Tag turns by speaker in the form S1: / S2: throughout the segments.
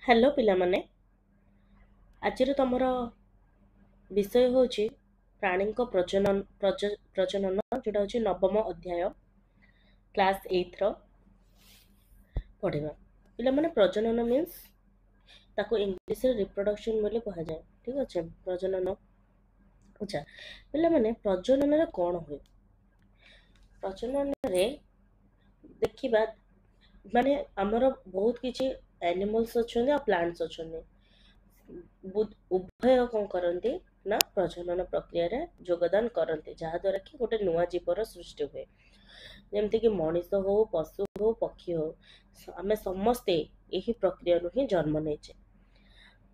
S1: Hello ପିଲାମାନେ, ଆଜିର ତମର ବିଷୟ ହେଉଛି ପ୍ରାଣୀଙ୍କ ପ୍ରଜନନ ପ୍ରଜନନ, ଯେଉଁଟା ହେଉଛି ନବମ ଅଧ୍ୟାୟ, କ୍ଲାସ୍ ଏଇଥର ପଢ଼ିବା। ପିଲାମାନେ, ପ୍ରଜନନ ମିନ୍ସ ତାକୁ ଇଂଲିଶରେ ରିପ୍ରଡକ୍ସନ୍ ବୋଲି କୁହାଯାଏ। ଠିକ୍ ଅଛି, ପ୍ରଜନନ। ଆଚ୍ଛା ପିଲାମାନେ, ପ୍ରଜନନରେ କ'ଣ ହୁଏ? ପ୍ରଜନନରେ ଦେଖିବା ମାନେ ଆମର ବହୁତ କିଛି ଆନିମଲ୍ସ ଅଛନ୍ତି ଆଉ ପ୍ଲାଣ୍ଟସ୍ ଅଛନ୍ତି। ଉଭୟ କ'ଣ କରନ୍ତି ନା ପ୍ରଜନନ ପ୍ରକ୍ରିୟାରେ ଯୋଗଦାନ କରନ୍ତି, ଯାହାଦ୍ୱାରା କି ଗୋଟେ ନୂଆ ଜୀବର ସୃଷ୍ଟି ହୁଏ। ଯେମିତିକି ମଣିଷ ହଉ, ପଶୁ ହଉ, ପକ୍ଷୀ ହଉ, ଆମେ ସମସ୍ତେ ଏହି ପ୍ରକ୍ରିୟାରୁ ହିଁ ଜନ୍ମ ନେଇଛେ।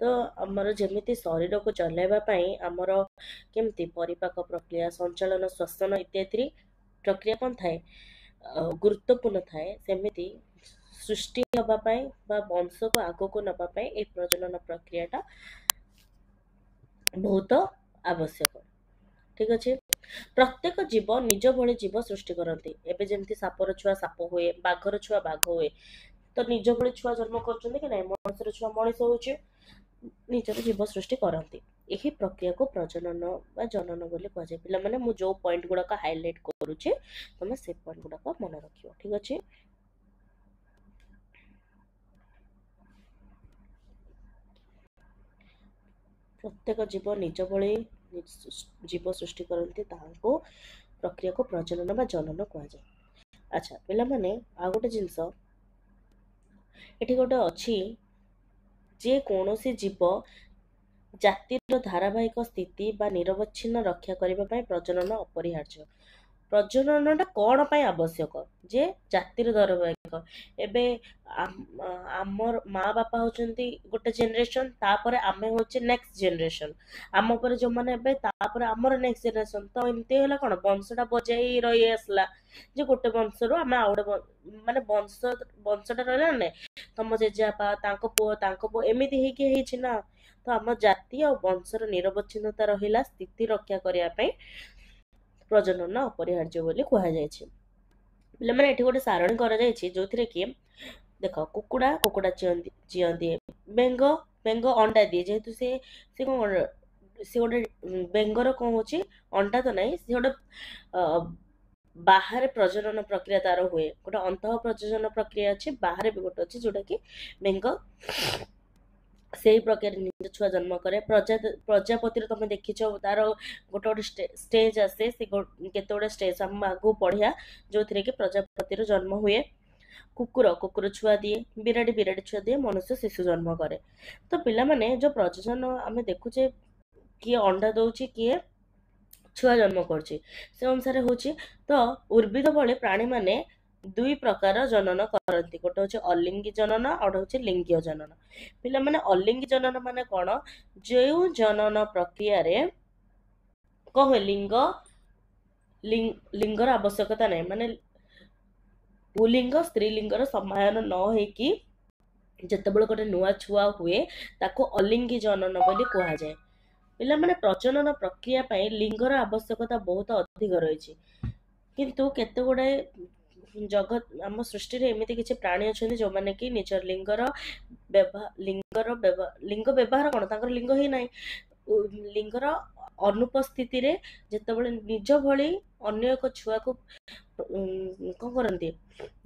S1: ତ ଆମର ଯେମିତି ଶରୀରକୁ ଚଲାଇବା ପାଇଁ ଆମର କେମିତି ପରିପାକ ପ୍ରକ୍ରିୟା, ସଞ୍ଚାଳନ, ଶ୍ଵସନ ଇତ୍ୟାଦି ପ୍ରକ୍ରିୟା କ'ଣ ଥାଏ, ଗୁରୁତ୍ୱପୂର୍ଣ୍ଣ ଥାଏ, ସେମିତି ସୃଷ୍ଟି ହେବା ପାଇଁ ବା ବଂଶକୁ ଆଗକୁ ନେବା ପାଇଁ ଏଇ ପ୍ରଜନନ ପ୍ରକ୍ରିୟାଟା ବହୁତ ଆବଶ୍ୟକ। ଠିକ ଅଛି, ପ୍ରତ୍ୟେକ ଜୀବ ନିଜ ଭଳି ଜୀବ ସୃଷ୍ଟି କରନ୍ତି। ଏବେ ଯେମିତି ସାପର ଛୁଆ ସାପ ହୁଏ, ବାଘର ଛୁଆ ବାଘ ହୁଏ, ତ ନିଜ ଭଳି ଛୁଆ ଜନ୍ମ କରୁଛନ୍ତି କି ନାହିଁ? ମଣିଷର ଛୁଆ ମଣିଷ ହଉଛି, ନିଜର ଜୀବ ସୃଷ୍ଟି କରନ୍ତି। ଏହି ପ୍ରକ୍ରିୟାକୁ ପ୍ରଜନନ ବା ଜନନ ବୋଲି କୁହାଯାଏ। ପିଲାମାନେ, ମୁଁ ଯୋଉ ପଏଣ୍ଟ ଗୁଡାକ ହାଇଲାଇଟ୍ କରୁଛି ତମେ ସେ ପଏଣ୍ଟ ଗୁଡାକ ମନେ ରଖିବ। ଠିକ ଅଛି, ପ୍ରତ୍ୟେକ ଜୀବ ନିଜ ଭଳି ଜୀବ ସୃଷ୍ଟି କରନ୍ତି, ତାହାଙ୍କୁ ପ୍ରକ୍ରିୟାକୁ ପ୍ରଜନନ ବା ଜନନ କୁହାଯାଏ। ଆଚ୍ଛା ପିଲାମାନେ, ଆଉ ଗୋଟେ ଜିନିଷ ଏଠି ଗୋଟେ ଅଛି, ଯେ କୌଣସି ଜୀବ ଜାତିର ଧାରାବାହିକ ସ୍ଥିତି ବା ନିରବଚ୍ଛିନ୍ନ ରକ୍ଷା କରିବା ପାଇଁ ପ୍ରଜନନ ଅପରିହାର୍ଯ୍ୟ। ପ୍ରଜନନଟା କ'ଣ ପାଇଁ ଆବଶ୍ୟକ? ଯେ ଜାତିର ଧାରାବାହିକ, ଏବେ ଆମର ମା ବାପା ହଉଛନ୍ତି ଗୋଟେ ଜେନେରେସନ, ତାପରେ ଆମେ ହଉଛେ ନେକ୍ସଟ ଜେନେରେସନ, ଆମ ପରେ ଯୋଉମାନେ ଏବେ, ତାପରେ ଆମର ନେକ୍ସଟ ଜେନେରେସନ। ତ ଏମିତି ହେଲା କ'ଣ ବଂଶଟା ବଜାଇ ରହି ଆସିଲା ଯେ ଗୋଟେ ବଂଶରୁ ଆମେ ଆଉ ଗୋଟେ ମାନେ ବଂଶଟା ରହିଲା ନା ନାଇଁ, ତମ ଜେଜେବାପା ତାଙ୍କ ପୁଅ ତାଙ୍କ ପୁଅ ଏମିତି ହେଇକି ହେଇଛି ନା। ତ ଆମ ଜାତି ଆଉ ବଂଶର ନିରବଚ୍ଛିନ୍ନତା ରହିଲା, ସ୍ଥିତି ରକ୍ଷା କରିବା ପାଇଁ ପ୍ରଜନନ ଅପରିହାର୍ଯ୍ୟ ବୋଲି କୁହାଯାଇଛି। ପିଲାମାନେ, ଏଠି ଗୋଟେ ସାରଣୀ କରାଯାଇଛି ଯୋଉଥିରେ କି ଦେଖ, କୁକୁଡ଼ା କୁକୁଡ଼ା ଚିଅଁ ଦିଏ, ବେଙ୍ଗ ବେଙ୍ଗ ଅଣ୍ଡା ଦିଏ। ଯେହେତୁ ସେ ସେ କ'ଣ ସେ ଗୋଟେ ବେଙ୍ଗର କ'ଣ ହଉଛି, ଅଣ୍ଡା ତ ନାହିଁ, ସେ ଗୋଟେ ବାହାରେ ପ୍ରଜନନ ପ୍ରକ୍ରିୟା ତାର ହୁଏ। ଗୋଟେ ଅନ୍ତଃ ପ୍ରଜନନ ପ୍ରକ୍ରିୟା ଅଛି, ବାହାରେ ବି ଗୋଟେ ଅଛି, ଯୋଉଟା କି ବେଙ୍ଗ ସେଇ ପ୍ରକ୍ରିୟାରେ ନିଜ ଛୁଆ ଜନ୍ମ କରେ। ପ୍ରଜାପତିର ତମେ ଦେଖିଛ ତାର ଗୋଟେ ଗୋଟେ ଷ୍ଟେଜ ଆସେ, ସେ କେତେ ଗୁଡେ ଷ୍ଟେଜ ଆମେ ଆଗକୁ ପଢିବା, ଯୋଉଥିରେ କି ପ୍ରଜାପତିର ଜନ୍ମ ହୁଏ। କୁକୁର କୁକୁର ଛୁଆ ଦିଏ, ବିରାଡ଼ି ବିରାଡ଼ି ଛୁଆ ଦିଏ, ମନୁଷ୍ୟ ଶିଶୁ ଜନ୍ମ କରେ। ତ ପିଲାମାନେ, ଯୋଉ ପ୍ରଜନନ ଆମେ ଦେଖୁଛେ, କିଏ ଅଣ୍ଡା ଦଉଛି, କିଏ ଛୁଆ ଜନ୍ମ କରୁଛି, ସେ ଅନୁସାରେ ହଉଛି। ତ ଉଦ୍ଭିଦ ଭଳି ପ୍ରାଣୀମାନେ ଦୁଇ ପ୍ରକାର ଜନନ କରନ୍ତି, ଗୋଟେ ହଉଛି ଅଲିଙ୍ଗୀ ଜନନ ଆଉ ଗୋଟେ ହଉଛି ଲିଙ୍ଗୀୟ ଜନନ। ପିଲାମାନେ, ଅଲିଙ୍ଗୀ ଜନନ ମାନେ କ'ଣ? ଯେଉଁ ଜନନ ପ୍ରକ୍ରିୟାରେ କଣ ହୁଏ, ଲିଙ୍ଗର ଆବଶ୍ୟକତା ନାହିଁ, ମାନେ ପୁଲିଙ୍ଗ ସ୍ତ୍ରୀଲିଙ୍ଗର ସମାୟନ ନ ହେଇକି ଯେତେବେଳେ ଗୋଟେ ନୂଆ ଛୁଆ ହୁଏ ତାକୁ ଅଲିଙ୍ଗୀ ଜନନ ବୋଲି କୁହାଯାଏ। ପିଲାମାନେ, ପ୍ରଜନନ ପ୍ରକ୍ରିୟା ପାଇଁ ଲିଙ୍ଗର ଆବଶ୍ୟକତା ବହୁତ ଅଧିକ ରହିଛି, କିନ୍ତୁ କେତେ ଗୁଡାଏ ଜଗତ ଆମ ସୃଷ୍ଟିରେ ଏମିତି କିଛି ପ୍ରାଣୀ ଅଛନ୍ତି ଯୋଉମାନେ କି ନିଜ ଲିଙ୍ଗର ଲିଙ୍ଗ ବ୍ୟବହାର କ'ଣ, ତାଙ୍କର ଲିଙ୍ଗ ହିଁ ନାହିଁ, ଲିଙ୍ଗର ଅନୁପସ୍ଥିତିରେ ଯେତେବେଳେ ନିଜ ଭଳି ଅନ୍ୟ ଏକ ଛୁଆକୁ କ'ଣ କରନ୍ତି,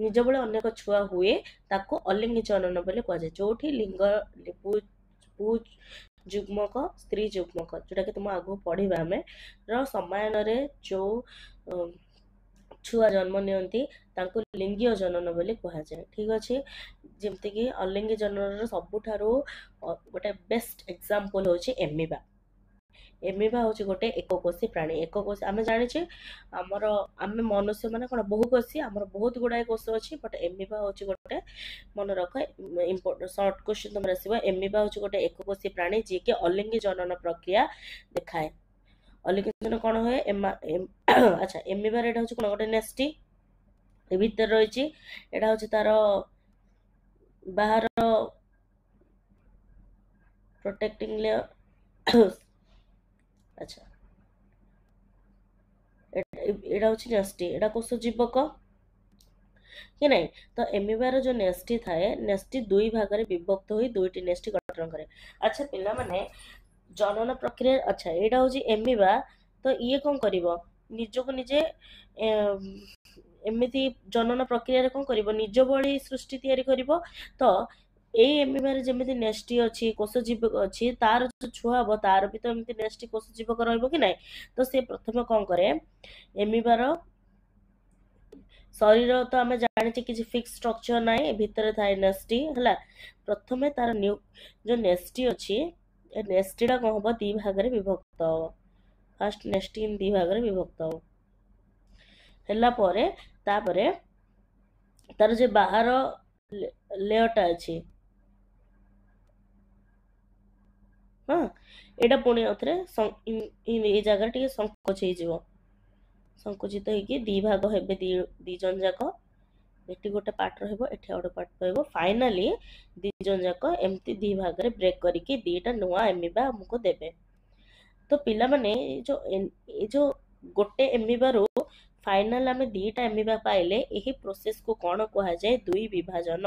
S1: ନିଜ ଭଳି ଅନ୍ୟ ଏକ ଛୁଆ ହୁଏ, ତାକୁ ଅଲିଙ୍ଗୀ ଜନନ ବୋଲି କୁହାଯାଏ। ଯୋଉଠି ଲିଙ୍ଗ ଯୁଗ୍ମକ ସ୍ତ୍ରୀ ଯୁଗ୍ମକ, ଯୋଉଟା କି ତୁମ ଆଗକୁ ପଢିବା ଆମେ, ର ସମାୟନରେ ଯୋଉ ଛୁଆ ଜନ୍ମ ନିଅନ୍ତି ତାଙ୍କୁ ଲିଙ୍ଗୀୟ ଜନନ ବୋଲି କୁହାଯାଏ। ଠିକ ଅଛି, ଯେମିତିକି ଅଲିଙ୍ଗୀ ଜନନର ସବୁଠାରୁ ଗୋଟେ ବେଷ୍ଟ ଏକ୍ସାମ୍ପଲ ହଉଛି ଏମିବା। ଏମିବା ହଉଛି ଗୋଟେ ଏକକୋଷୀ ପ୍ରାଣୀ। ଏକକୋଷୀ ଆମେ ଜାଣିଛେ, ଆମର ଆମେ ମନୁଷ୍ୟ ମାନେ କ'ଣ ବହୁକୋଷୀ, ଆମର ବହୁତ ଗୁଡାଏ କୋଷ ଅଛି, ବଟ୍ ଏମିବା ହଉଛି ଗୋଟେ, ମନେ ରଖ, ସର୍ଟ କ୍ୱେଶ୍ଚନ ତମର ଆସିବ, ଏମିବା ହଉଛି ଗୋଟେ ଏକକୋଷୀ ପ୍ରାଣୀ ଯିଏକି ଅଲିଙ୍ଗୀ ଜନନ ପ୍ରକ୍ରିୟା ଦେଖାଏ। ଅଲିଙ୍ଗୀ ଜନନ କ'ଣ ହୁଏ? ଆଚ୍ଛା, ଏମିବାର ଏଇଟା ହଉଛି କ'ଣ ଗୋଟେ ନେଷ୍ଟି ଏ ଭିତରେ ରହିଛି, ଏଇଟା ହଉଛି ତାର ବାହାର ପ୍ରୋଟେକ୍ଟିଂ ଲେୟର। ଆଚ୍ଛା, ଏଇଟା ହଉଛି ନେଷ୍ଟି, ଏଇଟା କୋଷ ଜୀବକ। କି ନାଇଁ? ତ ଏମିବାର ଯୋଉ ନେଷ୍ଟି ଥାଏ, ନେଷ୍ଟି ଦୁଇ ଭାଗରେ ବିଭକ୍ତ ହୋଇ ଦୁଇଟି ନେଷ୍ଟି ଗଠନ କରେ। ଆଚ୍ଛା ପିଲାମାନେ, ଜନନ ପ୍ରକ୍ରିୟା, ଆଚ୍ଛା ଏଇଟା ହଉଛି ଏମିବା। ତ ଇଏ କଣ କରିବ? ନିଜକୁ ନିଜେ ଏମିତି ଜନନ ପ୍ରକ୍ରିୟାରେ କଣ କରିବ? ନିଜ ଭଳି ସୃଷ୍ଟି ତିଆରି କରିବ। ତ ଏଇ ଏମିବାରେ ଯେମିତି ନେଷ୍ଟି ଅଛି, କୋଷ ଜୀବକ ଅଛି, ତାର ଯୋଉ ଛୁଆ ହବ ତାର ବି ତ ଏମିତି ନେଷ୍ଟି କୋଷ ଜୀବକ ରହିବ କି ନାଇଁ? ତ ସେ ପ୍ରଥମେ କଣ କରେ? ଏମିବାର ଶରୀର ତ ଆମେ ଜାଣିଛେ କିଛି ଫିକ୍ସ ଷ୍ଟ୍ରକ୍ଚର ନାହିଁ, ଭିତରେ ଥାଏ ନେଷ୍ଟି। ହେଲା, ପ୍ରଥମେ ତାର ଯୋଉ ନେଷ୍ଟି ଅଛି, ଏ ନେଷ୍ଟିଟା କଣ ହବ? ଦି ଭାଗରେ ବିଭକ୍ତ ହବ। ଫାଷ୍ଟ ନେଷ୍ଟି ଦି ଭାଗରେ ବିଭକ୍ତ ହବ, ହେଲା ପରେ ତାପରେ ତାର ଯେ ବାହାର ଲେୟରଟା ଅଛି, ହଁ, ଏଇଟା ପୁଣି ଆଉଥରେ ଏଇ ଜାଗାରେ ଟିକେ ସଙ୍କୋଚ ହେଇଯିବ। ସଙ୍କୁଚିତ ହେଇକି ଦି ଭାଗ ହେବେ ଦି ଜଣ ଯାକ। ଏଠି ଗୋଟେ ପାର୍ଟ ରହିବ, ଏଠି ଆଉ ଗୋଟେ ପାର୍ଟ ରହିବ। ଫାଇନାଲି ଦି ଜଣ ଯାକ ଏମିତି ଦି ଭାଗରେ ବ୍ରେକ୍ କରିକି ଦିଟା ନୂଆ ଏମିବା ଆମକୁ ଦେବେ। ତ ପିଲାମାନେ, ଏଇ ଯୋଉ ଗୋଟେ ଏମିବାରୁ ଫାଇନାଲ ଆମେ ଦିଟା ଏମିବା ପାଇଲେ, ଏହି ପ୍ରୋସେସକୁ କଣ କୁହାଯାଏ? ଦୁଇ ବିଭାଜନ,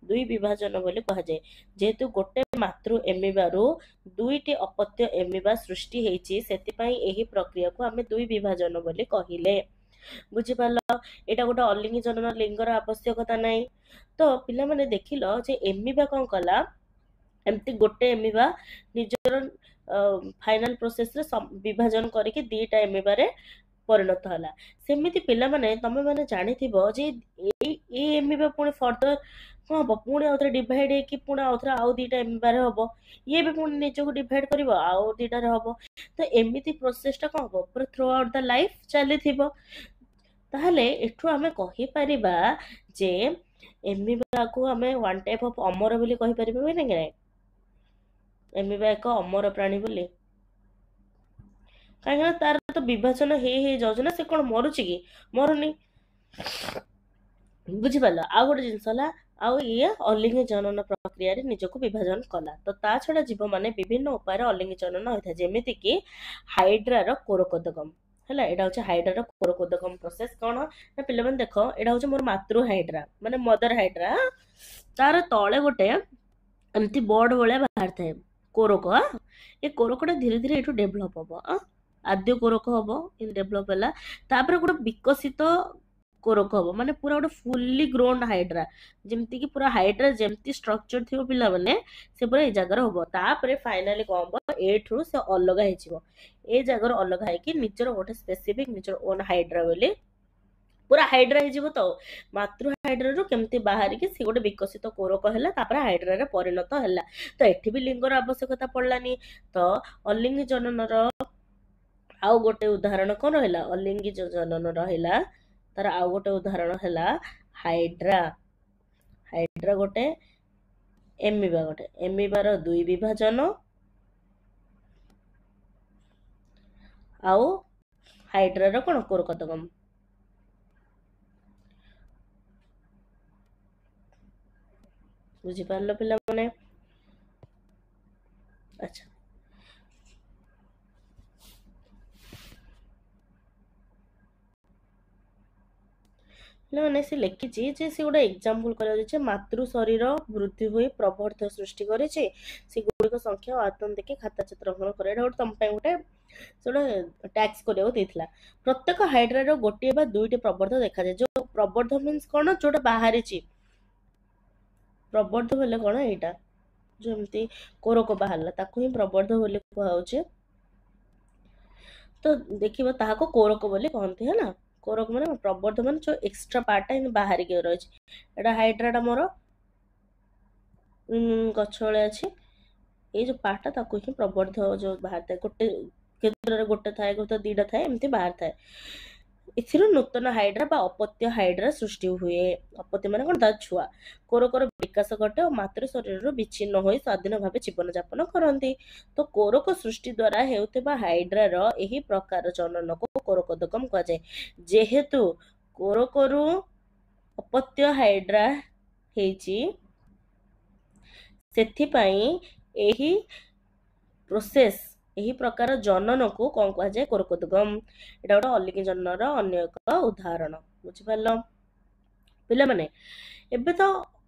S1: ଦୁଇ ବିଭାଜନ ବୋଲି କୁହାଯାଏ। ଯେହେତୁ ଗୋଟେ ମାତୃ ଏମିବାରୁ ଦୁଇଟି ଅପତ୍ୟ ଏମିବା ସୃଷ୍ଟି ହେଇଛି, ସେଥିପାଇଁ ଏହି ପ୍ରକ୍ରିୟାକୁ ଆମେ ଦୁଇ ବିଭାଜନ ବୋଲି କହିଲେ। ବୁଝିପାରିଲ? ଏଇଟା ଗୋଟେ ଅଲିଙ୍ଗୀ ଜନନ, ଲିଙ୍ଗର ଆବଶ୍ୟକତା ନାହିଁ। ତ ପିଲାମାନେ ଦେଖିଲ ଯେ ଏମିବା କଣ କଲା? ଏମିତି ଗୋଟେ ଏମିବା ନିଜର ଫାଇନାଲ ପ୍ରୋସେସରେ ବିଭାଜନ କରିକି ଦିଟା ଏମିବାରେ ପରିଣତ ହେଲା। ସେମିତି ପିଲାମାନେ, ତମେ ମାନେ ଜାଣିଥିବ ଯେ ଏଇ ଏମିବା ପୁଣି ଫର୍ଦର କଣ ହବ? ପୁଣି ଆଉଥରେ ଡିଭାଇଡ ହେଇକି ପୁଣି ଆଉଥରେ ଆଉ ଦିଟା ଏମିବାରେ ହବ। ଇଏ ବି ପୁଣି ନିଜକୁ ଡିଭାଇଡ କରିବ, ଆଉ ଦିଟାରେ ହବ। ତ ଏମିତି ପ୍ରୋସେସଟା କଣ ହବ? ପୁରା ଥ୍ରୁ ଆଉଟ୍ the life ଚାଲିଥିବ। ତାହେଲେ ଏଠୁ ଆମେ କହିପାରିବା ଯେ ଏମିବାକୁ ଆମେ ୱାନ୍ ଟାଇପ୍ ଅଫ୍ ଅମର ବୋଲି କହିପାରିବା କି ନାଇଁ? ଏମିବା ଏକ ଅମର ପ୍ରାଣୀ ବୋଲି, କାହିଁକିନା ତାର ତ ବିଭାଜନ ହେଇ ହେଇ ଯାଉଛି ନା, ସେ କଣ ମରୁଛି କି? ମରୁନି। ବୁଝିପାରିଲ? ଆଉ ଗୋଟେ ଜିନିଷ ହେଲା, ଆଉ ଇଏ ଅଲିଙ୍ଗୀ ଜନନ ପ୍ରକ୍ରିୟାରେ ନିଜକୁ ବିଭାଜନ କଲା। ତ ତା ଛଡା ଜୀବମାନେ ବିଭିନ୍ନ ଉପାୟରେ ଅଲିଙ୍ଗୀ ଜନନ ହୋଇଥାଏ, ଯେମିତିକି ହାଇଡ୍ରାର କୋରକୋଦଗମ। ହେଲା, ଏଇଟା ହଉଛି ହାଇଡ୍ରାର କୋରକୋଦଗମ ପ୍ରୋସେସ। କଣ ନା ପିଲାମାନେ ଦେଖ, ଏଇଟା ହଉଛି ମୋର ମାତୃ ହାଇଡ୍ରା, ମାନେ ମଦର ହାଇଡ୍ରା। ତାର ତଳେ ଗୋଟେ ଏମିତି ବର୍ଡ ଭଳିଆ ବାହାରିଥାଏ କୋରକ। ଏ କୋରକଟା ଧୀରେ ଧୀରେ ଏଠୁ ଡେଭଲପ ହବ। ଆଦ୍ୟ କୋରକ ହବ, ଡେଭଲପ ହେଲା, ତାପରେ ଗୋଟେ ବିକଶିତ କୋରକ ହବ, ମାନେ ପୁରା ଗୋଟେ ଫୁଲି ଗ୍ରୋନ୍ ହାଇଡ୍ରା, ଯେମିତିକି ପୁରା ହାଇଡ୍ରା ଯେମିତି ଷ୍ଟ୍ରକ୍ଚର ଥିବ ପିଲାମାନେ, ସେ ପୁରା ଏଇ ଜାଗାରେ ହବ। ତାପରେ ଫାଇନାଲି କଣ ହବ? ଏଠୁ ସେ ଅଲଗା ହେଇଯିବ। ଏ ଜାଗାରୁ ଅଲଗା ହେଇକି ନିଜର ଗୋଟେ ସ୍ପେସିଫିକ ନିଜର ଓନ୍ ହାଇଡ୍ରା ବୋଲି ପୁରା ହାଇଡ୍ରା ହେଇଯିବ। ତ ମାତୃ ହାଇଡ୍ରାରୁ କେମିତି ବାହାରିକି ସେ ଗୋଟେ ବିକଶିତ କୋରକ ହେଲା, ତାପରେ ହାଇଡ୍ରାରେ ପରିଣତ ହେଲା। ତ ଏଠି ବି ଲିଙ୍ଗର ଆବଶ୍ୟକତା ପଡିଲାନି। ତ ଅଲିଙ୍ଗୀ ଜନନର ଆଉ ଗୋଟେ ଉଦାହରଣ କଣ ରହିଲା? ଅଲିଙ୍ଗୀ ଜନନ ରହିଲା, ତାର ଆଉ ଗୋଟେ ଉଦାହରଣ ହେଲା ହାଇଡ୍ରା। ହାଇଡ୍ରା ଗୋଟେ, ଏମିବା ଗୋଟେ, ଏମିବାର ଦୁଇ ବିଭାଜନ ଆଉ ହାଇଡ୍ରାର କଣ? କୋରକୋଦଗମ। ବୁଝିପାରିଲ ପିଲାମାନେ? ଆଚ୍ଛା ପିଲାମାନେ, ସେ ଲେଖିଛି ଯେ ସେ ଗୋଟେ ଏକ୍ଜାମ୍ପଲ କରିବାକୁ ଯାଉଛି, ମାତୃ ଶରୀର ବୃଦ୍ଧି ହୋଇ ପ୍ରବର୍ଦ୍ଧ ସୃଷ୍ଟି କରିଛି, ସେଗୁଡ଼ିକ ସଂଖ୍ୟା ଓ ଆୟତନ ଦେଖି ଖାତା ଚିତ୍ର ଅଙ୍କନ କରେ। ଏଇଟା ଗୋଟେ ତମ ପାଇଁ ଗୋଟେ ସେ ଗୋଟେ ଟାସ୍କ କରିବାକୁ ଦେଇଥିଲା। ପ୍ରତ୍ୟେକ ହାଇଡ୍ରାର ଗୋଟିଏ ବା ଦୁଇଟି ପ୍ରବର୍ଦ୍ଧ ଦେଖାଯାଏ। ଯୋଉ ପ୍ରବର୍ଦ୍ଧ ମିନ୍ସ କଣ? ଯୋଉଟା ବାହାରିଛି। ପ୍ରବର୍ଦ୍ଧ ବୋଲେ କଣ? ଏଇଟା ଯେମିତି କୋରକ ବାହାରିଲା, ତାକୁ ହିଁ ପ୍ରବର୍ଦ୍ଧ ବୋଲି କୁହାହଉଛି। ତ ଦେଖିବ, ତାହାକୁ କୋରକ ବୋଲି କହନ୍ତି। ହେଲା, କୋରକ ମାନେ ପ୍ରବର୍ଦ୍ଧ, ମାନେ ଯୋଉ ଏକ୍ସଟ୍ରା ପାର୍ଟଟା ଏମିତି ବାହାରିକି ରହିଛି। ଏଇଟା ହାଇଡ୍ରାଟା ମୋର ଗଛ ଭଳିଆ ଅଛି। ଏଇ ଯୋଉ ପାର୍ଟଟା ତାକୁ ହିଁ ପ୍ରବର୍ଦ୍ଧ, ଯୋଉ ବାହାରିଥାଏ, ଗୋଟେ କ୍ଷେତ୍ରରେ ଗୋଟେ ଥାଏ, ଗୋଟେ ଦିଟା ଥାଏ, ଏମିତି ବାହାରିଥାଏ। ଏଥିରୁ ନୂତନ ହାଇଡ୍ରା ବା ଅପତ୍ୟ ହାଇଡ୍ରା ସୃଷ୍ଟି ହୁଏ। ଅପତ୍ୟ ମାନେ କଣ? ତା ଛୁଆ। କୋରକର ବିକାଶ ଘଟେ ଓ ମାତୃ ଶରୀରରୁ ବିଚ୍ଛିନ୍ନ ହୋଇ ସ୍ୱାଧୀନ ଭାବେ ଜୀବନ ଯାପନ କରନ୍ତି। ତ କୋରକ ସୃଷ୍ଟି ଦ୍ଵାରା ହେଉଥିବା ହାଇଡ୍ରାର ଏହି ପ୍ରକାର ଜନନକୁ କୋରକୋଦଗମ କୁହାଯାଏ। ଯେହେତୁ କୋରକରୁ ଅପତ୍ୟ ହାଇଡ୍ରା ହେଇଛି, ସେଥିପାଇଁ ଏହି ପ୍ରୋସେସ, ଏହି ପ୍ରକାର ଜନନକୁ କଣ କୁହାଯାଏ? କୋରକୋଦଗମ। ଏଇଟା ଗୋଟେ ଅଲିଙ୍ଗୀ ଜନନର ଅନ୍ୟ ଏକ ଉଦାହରଣ। ବୁଝିପାରିଲ? ପିଲାମାନେ ଏବେ ତ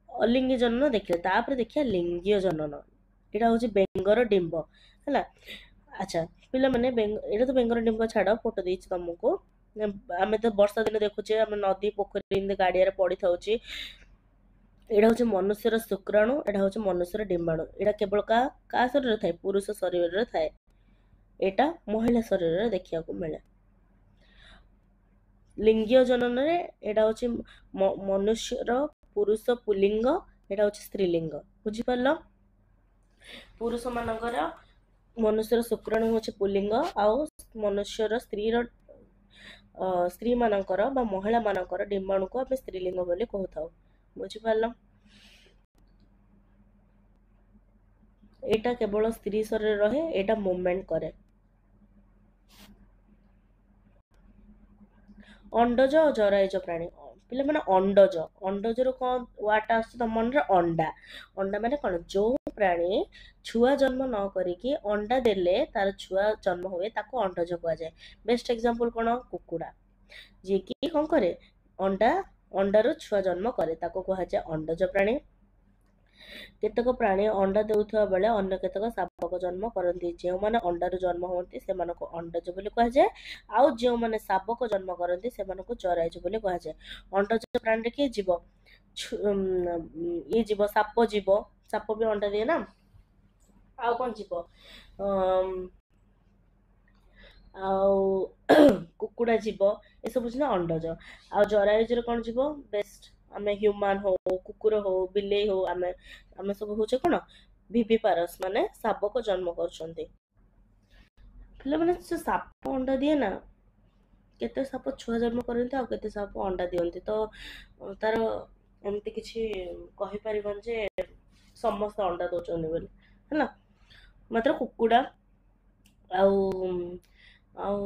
S1: ଅଲିଙ୍ଗୀ ଜନନ ଦେଖିଲେ, ତାପରେ ଦେଖିବା ଲିଙ୍ଗୀୟ ଜନନ। ଏଇଟା ହଉଛି ବେଙ୍ଗର ଡିମ୍ବ ହେଲା। ଆଚ୍ଛା ପିଲାମାନେ, ଏଇଟା ତ ବେଙ୍ଗର ଡିମ୍ବ ଛାଡ଼, ଫଟୋ ଦେଇଛି ତମକୁ। ଆମେ ତ ବର୍ଷା ଦିନ ଦେଖୁଛେ, ଆମେ ନଦୀ ପୋଖରୀ ଏମିତି ଗାଡ଼ିଆରେ ପଡ଼ିଥାଉଛି। ଏଇଟା ହଉଛି ମନୁଷ୍ୟର ଶୁକ୍ରାଣୁ, ଏଇଟା ହଉଛି ମନୁଷ୍ୟର ଡିମ୍ବାଣୁ। ଏଇଟା କେବଳ କାହା ଶରୀରରେ ଥାଏ? ପୁରୁଷ ଶରୀରରେ ଥାଏ। ଏଇଟା ମହିଳା ଶରୀରରେ ଦେଖିବାକୁ ମିଳେ। ଲିଙ୍ଗୀୟ ଜନନରେ ଏଇଟା ହଉଛି ମନୁଷ୍ୟର ପୁରୁଷ ପୁଲିଙ୍ଗ, ଏଇଟା ହଉଛି ସ୍ତ୍ରୀଲିଙ୍ଗ। ବୁଝିପାରିଲ? ପୁରୁଷ ମାନଙ୍କର ମନୁଷ୍ୟର ଶୁକ୍ରାଣୁ ହଉଛି ପୁଲିଙ୍ଗ, ଆଉ ମନୁଷ୍ୟର ସ୍ତ୍ରୀର ସ୍ତ୍ରୀ ମାନଙ୍କର ବା ମହିଳା ମାନଙ୍କର ଡିମ୍ବାଣୁକୁ ଆମେ ସ୍ତ୍ରୀଲିଙ୍ଗ ବୋଲି କହୁଥାଉ। ବୁଝିପାରିଲ? ଏଇଟା କେବଳ ସ୍ତ୍ରୀ ଶରୀରରେ ରହେ, ଏଇଟା ମୁଭମେଣ୍ଟ କରେ। ଅଣ୍ଡଜ ଓ ଜରାୟୁଜ ପ୍ରାଣୀ। ପିଲାମାନେ ଅଣ୍ଡଜ, ଅଣ୍ଡଜରୁ କଣ ୱାର୍ଡଟା ଆସୁଛି ତମ ମନରେ? ଅଣ୍ଡା। ଅଣ୍ଡା ମାନେ କଣ? ଯୋଉ ପ୍ରାଣୀ ଛୁଆ ଜନ୍ମ ନ କରିକି ଅଣ୍ଡା ଦେଲେ ତାର ଛୁଆ ଜନ୍ମ ହୁଏ, ତାକୁ ଅଣ୍ଡଜ କୁହାଯାଏ। ବେଷ୍ଟ ଏକ୍ସାମ୍ପଲ କଣ? କୁକୁଡ଼ା, ଯିଏକି କଣ କରେ? ଅଣ୍ଡାରୁ ଛୁଆ ଜନ୍ମ କରେ, ତାକୁ କୁହାଯାଏ ଅଣ୍ଡଜ ପ୍ରାଣୀ। କେତେକ ପ୍ରାଣୀ ଅଣ୍ଡା ଦେଉଥିବା ବେଳେ ଅନ୍ୟ କେତେକ ଶାବକ ଜନ୍ମ କରନ୍ତି। ଯେଉଁମାନେ ଅଣ୍ଡାରୁ ଜନ୍ମ ହୁଅନ୍ତି ସେମାନଙ୍କୁ ଅଣ୍ଡଜ ବୋଲି କୁହାଯାଏ, ଆଉ ଯେଉଁମାନେ ଶାବକ ଜନ୍ମ କରନ୍ତି ସେମାନଙ୍କୁ ଜରାୟୁଜ ବୋଲି କୁହାଯାଏ। ଅଣ୍ଡଜ ପ୍ରାଣୀରେ କିଏ ଯିବ? ଇଏ ଯିବ, ସାପ ଯିବ, ସାପ ବି ଅଣ୍ଡା ଦିଏ ନା। ଆଉ କଣ ଯିବ? ଆଉ କୁକୁଡ଼ା ଯିବ। ଏସବୁ ହେଲା ଅଣ୍ଡଜ। ଆଉ ଜରାୟୁଜରେ କଣ ଯିବ? ବେଷ୍ଟ ଆମେ ହ୍ୟୁମାନ ହଉ, କୁକୁର ହଉ, ବିଲେଇ ହଉ, ଆମେ ସବୁ ହଉଛେ କଣ? ଭିଭିପାରସ୍, ମାନେ ଶାବକ ଜନ୍ମ କରୁଛନ୍ତି। ପିଲାମାନେ ସେ ସାପ ଅଣ୍ଡା ଦିଏ ନା, କେତେ ସାପ ଛୁଆ ଜନ୍ମ କରନ୍ତି ଆଉ କେତେ ସାପ ଅଣ୍ଡା ଦିଅନ୍ତି, ତ ତାର ଏମିତି କିଛି କହିପାରିବନି ଯେ ସମସ୍ତେ ଅଣ୍ଡା ଦଉଛନ୍ତି ବୋଲି, ହେଲା। ମାତ୍ର କୁକୁଡ଼ା ଆଉ ଆଉ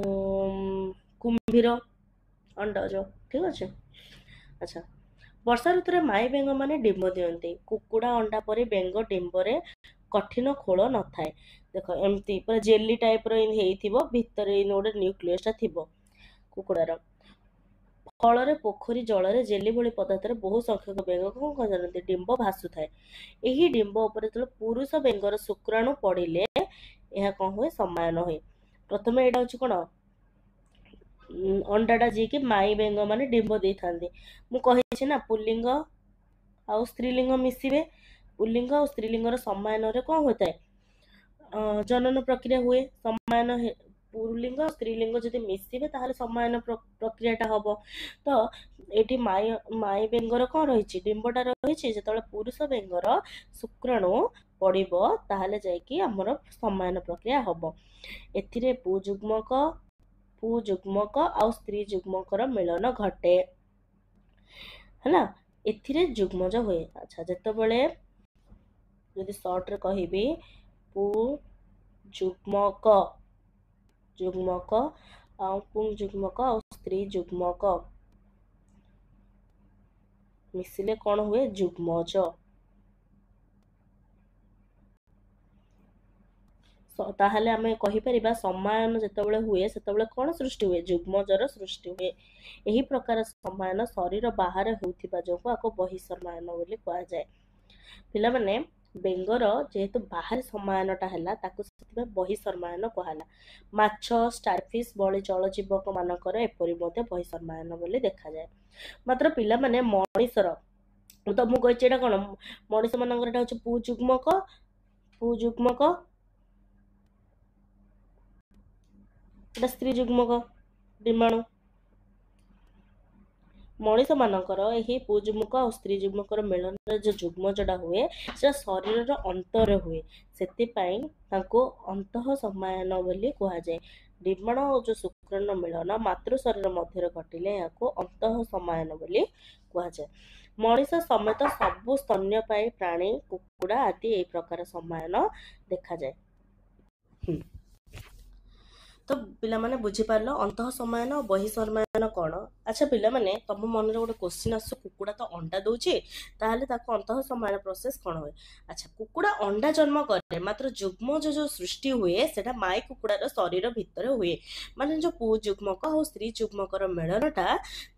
S1: କୁମ୍ଭୀର ଅଣ୍ଡଜ, ଠିକ ଅଛି। ଆଚ୍ଛା, ବର୍ଷା ଋତୁରେ ମାଇ ବେଙ୍ଗ ମାନେ ଡିମ୍ବ ଦିଅନ୍ତି। କୁକୁଡ଼ା ଅଣ୍ଡା ପରି ବେଙ୍ଗ ଡିମ୍ବରେ କଠିନ ଖୋଳ ନଥାଏ। ଦେଖ ଏମିତି ପୁରା ଜେଲି ଟାଇପର ଏମିତି ହେଇଥିବ, ଭିତରେ ଏମିତି ଗୋଟେ ନ୍ୟୁକ୍ଲିୟସଟା ଥିବ କୁକୁଡ଼ାର। ଫଳରେ ପୋଖରୀ ଜଳରେ ଜେଲି ଭଳି ପଦାର୍ଥରେ ବହୁ ସଂଖ୍ୟକ ବେଙ୍ଗ କଣ କରନ୍ତି? ଡିମ୍ବ ଭାସୁଥାଏ। ଏହି ଡିମ୍ବ ଉପରେ ଯେତେବେଳେ ପୁରୁଷ ବେଙ୍ଗର ଶୁକ୍ରାଣୁ ପଡ଼ିଲେ ଏହା କଣ ହୁଏ? ସମାୟନ ହୁଏ। ପ୍ରଥମେ ଏଇଟା ହଉଛି କଣ? ଅଣ୍ଡାଟା ଯିଏକି ମାଇ ବେଙ୍ଗ ମାନେ ଡିମ୍ବ ଦେଇଥାନ୍ତି। ମୁଁ କହିଛି ନା ପୁଲ୍ଲିଙ୍ଗ ଆଉ ସ୍ତ୍ରୀଲିଙ୍ଗ ମିଶିବେ। ପୁଲ୍ଲିଙ୍ଗ ଆଉ ସ୍ତ୍ରୀଲିଙ୍ଗର ସମାୟନରେ କଣ ହୋଇଥାଏ? ଜନନ ପ୍ରକ୍ରିୟା ହୁଏ। ସମାୟନ ପୁଲ୍ଲିଙ୍ଗ ଆଉ ସ୍ତ୍ରୀଲିଙ୍ଗ ଯଦି ମିଶିବେ ତାହେଲେ ସମାୟନ ପ୍ରକ୍ରିୟାଟା ହବ। ତ ଏଇଠି ମାଇ ବେଙ୍ଗର କଣ ରହିଛି? ଡିମ୍ବଟା ରହିଛି। ଯେତେବେଳେ ପୁରୁଷ ବେଙ୍ଗର ଶୁକ୍ରାଣୁ ପଡ଼ିବ ତାହେଲେ ଯାଇକି ଆମର ସମାୟନ ପ୍ରକ୍ରିୟା ହବ। ଏଥିରେ ପୁଯୁଗ୍ମକ ଆଉ ସ୍ତ୍ରୀ ଯୁଗ୍ମକର ମିଳନ ଘଟେ, ହେଲା। ଏଥିରେ ଯୁଗ୍ମଜ ହୁଏ। ଆଚ୍ଛା, ଯେତେବେଳେ ଯଦି ସର୍ଟରେ କହିବି, ପୁଯୁଗ୍ମକ ଯୁଗ୍ମକ ଆଉ ପୁଂ ଯୁଗ୍ମକ ଆଉ ସ୍ତ୍ରୀ ଯୁଗ୍ମକ ମିଶିଲେ କଣ ହୁଏ? ଯୁଗ୍ମଜ। ତାହେଲେ ଆମେ କହିପାରିବା ସମାୟନ ଯେତେବେଳେ ହୁଏ ସେତେବେଳେ କଣ ସୃଷ୍ଟି ହୁଏ? ଯୁଗ୍ମଜର ସୃଷ୍ଟି ହୁଏ। ଏହି ପ୍ରକାର ସମାୟନ ଶରୀର ବାହାରେ ହେଉଥିବା ଯୋଗୁଁ ଆକୁ ବହିଃସମାୟନ ବୋଲି କୁହାଯାଏ। ପିଲାମାନେ ବେଙ୍ଗର ଯେହେତୁ ବାହାରେ ସମାୟନଟା ହେଲା ତାକୁ ସେଥିପାଇଁ ବହିଃସମାୟନ କୁହାହେଲା। ମାଛ, ଷ୍ଟାରଫିସ୍ ଭଳି ଜଳଜୀବକ ମାନଙ୍କର ଏପରି ମଧ୍ୟ ବହିଃସମାୟନ ବୋଲି ଦେଖାଯାଏ। ମାତ୍ର ପିଲାମାନେ ମଣିଷର, ମୁଁ ତମକୁ କହିଛି ଏଇଟା କଣ? ମଣିଷ ମାନଙ୍କର ଏଇଟା ହଉଛି ପୁଯୁଗ୍ମକ, ପୁଯୁଗ୍ମକ, ଏଟା ସ୍ତ୍ରୀ ଯୁଗ୍ମକ ଡିମ୍ବାଣୁ। ମଣିଷ ମାନଙ୍କର ଏହି ପୁଯୁଗ୍ମକ ଆଉ ସ୍ତ୍ରୀ ଯୁଗ୍ମକର ମିଳନରେ ଯୋଉ ଯୁଗ୍ମଜଟା ହୁଏ ସେଟା ଶରୀରର ଅନ୍ତରରେ ହୁଏ, ସେଥିପାଇଁ ତାଙ୍କୁ ଅନ୍ତଃ ସମାୟନ ବୋଲି କୁହାଯାଏ। ଡିମ୍ବାଣୁ ଆଉ ଯୋଉ ଶୁକ୍ରାଣୁ ମିଳନ ମାତୃ ଶରୀର ମଧ୍ୟରେ ଘଟିଲେ ଏହାକୁ ଅନ୍ତଃ ସମାୟନ ବୋଲି କୁହାଯାଏ। ମଣିଷ ସମେତ ସବୁ ସ୍ତନ୍ୟପାୟୀ ପ୍ରାଣୀ, କୁକୁଡ଼ା ଆଦି ଏହି ପ୍ରକାର ସମାୟନ ଦେଖାଯାଏ। ତ ତ ପିଲାମାନେ ବୁଝିପାରିଲ ଅନ୍ତଃ ସମାୟନ ଆଉ ବହିଃ ସମାୟନ କ'ଣ? ଆଚ୍ଛା ପିଲାମାନେ, ତମ ମନରେ ଗୋଟେ କୋଶ୍ଚିନ୍ ଆସୁଛି, କୁକୁଡ଼ା ତ ଅଣ୍ଡା ଦଉଛି, ତାହେଲେ ତାକୁ ଅନ୍ତଃ ସମାୟନ ପ୍ରୋସେସ କ'ଣ ହୁଏ? ଆଚ୍ଛା, କୁକୁଡ଼ା ଅଣ୍ଡା ଜନ୍ମ କରେ, ମାତ୍ର ଯୁଗ୍ମଜ ଯୋଉ ସୃଷ୍ଟି ହୁଏ ସେଟା ମାଇ କୁକୁଡ଼ାର ଶରୀର ଭିତରେ ହୁଏ। ମାନେ ଯୋଉ ପୁଅ ଯୁଗ୍ମକ ଆଉ ସ୍ତ୍ରୀ ଯୁଗ୍ମକର ମିଳନଟା